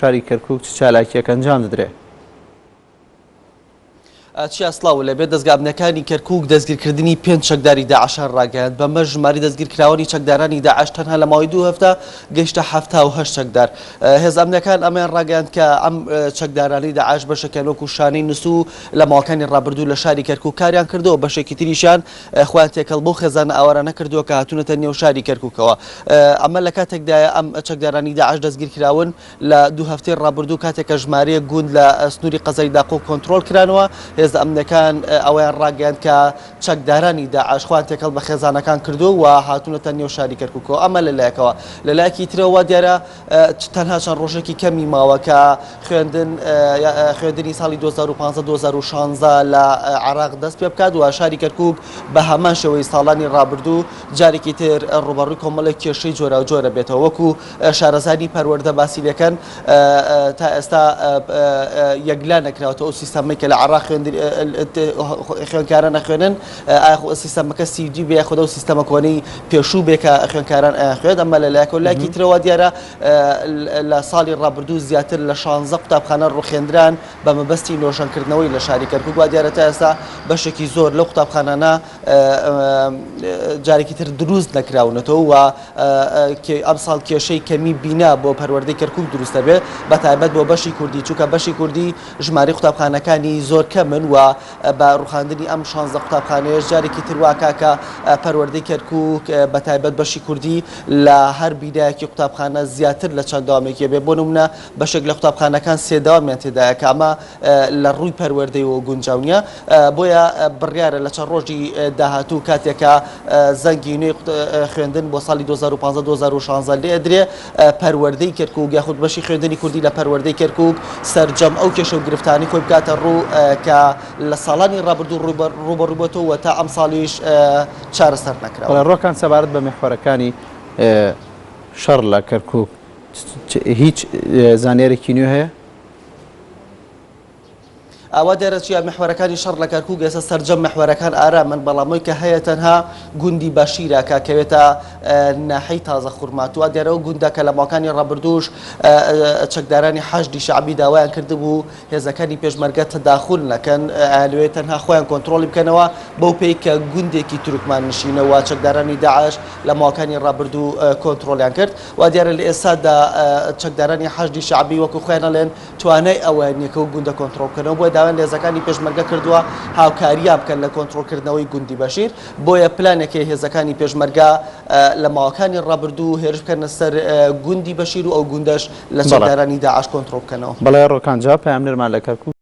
شاری کەرکوک چ چالاکیەک ئەنجام دەدرێ؟ چیا سڵاو لەبێت دەزگا ئەمنیەکانی کەرکوک دەستگیرکردنی پێنج چەکداری داعشیان ڕاگەیاند، بەمەش ژمارەی دەستگیرکراوانی چەکدارانی داعش تەنها لە ماوەی دوو هەفتە گەیشتە 78 چەکدار. هێزە ئەمنیەکان ئەمەیان ڕاگەیاند کە ئەم چەکدارانەی داعش بەشێکیان وەکو شانەی نوسو لە ماوەکانی ڕابردوو لە شاری کەرکوک کاریان کردووە، بەشێکی تریشیان خۆیان تێکەڵ بەو خێزانە ئاوارانە کردووە کە هاتوونەتە نێو شاری کەرکوکەوە. ئەمە لە کاتێکدایە ئەم چەکدارانی داعش دەستگیرکراون لە دوو هەفتەی ڕابردوو کاتێک کە ژمارەیەک گوند لە سنووری قەزای داقوق کۆنترۆڵ کرانەوە، هێزە ئەمنییەکان ئەوەیان ڕاگەیاند کە چەکدارانی داعش خۆیان تێکەڵ بە خێزانەکان کردووە و هاتوونەتە نێو شاری کەرکوکەوە. ئەمە لە لایەکەوە. لە لایەکی ترەوە وا دیارە تەنها چەند ڕۆژێکی کەمی ماوە کە خوێندن خوێندنی ساڵی 2015 2016 لە عێراق دەست پێ بکات و شاری کەرکوک بە هەمان شێوەی ساڵانی ڕابردوو جارێکی تر ڕووبەڕووی کۆمەڵێک کێشەی جۆراوجۆرە بێتەوە وەکو شارەزانی پەروەردە باسی لەکەن تا ئێستا یەکلا نەکراوەتەوە ئەو سیستەمەی کە لە عێراق خوێندکاران ئەخوێنن ئاخۆ سیستەمەکە سیدی بێ یاخود ئەو سیستەمە کۆنەی پێشوو بێ کە خوێندکاران ئەیانخوێند ئەمە لە لایەکەوە لایەکی ترەوە دیارە لە ساڵی ڕابردوو زیاتر لە 16 قوتابخانە ڕوخێندران بە مەبەستی نۆژەنکردنەوەی لە شاری کەرکوک وا دیارە تا ئێستا بەشێکی زۆر لەو قوتابخانانە جارێکی تر دروست نەکراونەتەوە و ئەمساڵ کێشەی کەمی بینا بۆ پەروەردەی کەرکوک دروست دەبێت بە تایبەت بۆ بەشی کوردی چونکە بەشی کوردی ژمارەی قوتابخانەکانی زۆر کەمن و بە ڕوخاندنی ئەم شانزە قوتابخانەیەش جارێکی تر واکا کە پەروەردەی کەرکوک بە تایبەت بەشی کوردی لە هەر بینایەکی قوتابخانە زیاتر لە چەند دەوامێکی بێ بۆ نمونە بەشێک لە قوتابخانەکان سێ دەوامیان تێدایە کە ئەمە لە ڕووی پەروەردەیەوە گونجاو نییە، بۆیە بڕیارە لە چەند ڕۆژی داهاتوو کاتێک کە زەنگی نوێی خوێندن بۆ ساڵی 2015 2016 لێ ئەدرێ پەروەردەی کەرکوک یاخود بەشی خوێندنی کوردی لە پەروەردەی کەرکوک سەرجەم ئەو کێشە و گرفتانەی خۆی بکاتە ڕوو کە لە ساڵانی ڕابردوو ڕووبەڕوو بۆتەوە و تا ئەمساڵیش چارەسەر نەکراوە. بەڵێ ڕۆکان سەبارەت بە میحوەرەکانی شەڕ لە کەرکوک هیچ زانیارێکی نوێ هەیە؟ ئاوا دیارە چیا میحوەرەکانی شەڕ لە کەرکوک ئێستا سەرجەم میحوەرەکان ئارامن بەڵام ئەوی کە هەیە تەنها گوندی بەشیرە کە کەوێتە ناحیەی تازە خورماتوو دیارە ئەو گوندە کە لە ماوەکانی ڕابردووش چەکدارانی حەشدی شەعبی داوایان کردبوو هێزەکانی پێشمەرگە تەداخول نەکەن ئەیانەوێت تەنها خۆیان کۆنترۆڵی بکەنەوە بەو پێی کە گوندێکی تورکمان نشینە و چەکدارانی داعش لە ماوەکانی ڕابردوو کۆنترۆڵیان کرد وا دیارە لە ئێستادا چەکدارانی حەشدی شەعبی وەکو خۆیان ئەڵێن توانای ئەوەیان نییە کە ئەو گوندە کۆنترۆڵ بکەنەوە، بۆیە داوایان لە هێزەکانی پێشمەرگە کردووە هاوکارییان بکەن لە کۆنترۆڵکردنەوەی گوندی بەشیر، بۆیە پلانێک هەیە هێزەکانی پێشمەرگە لە ماوەکانی ڕابردوو هێرش بکەنە سەر گوندی بەشیر و ئەو گوندەش لە چەکدارانی داعش کۆنترۆڵ بکەنەوە. بەڵێ ڕۆکان جا پەیامنێرمان لە کەرکوک.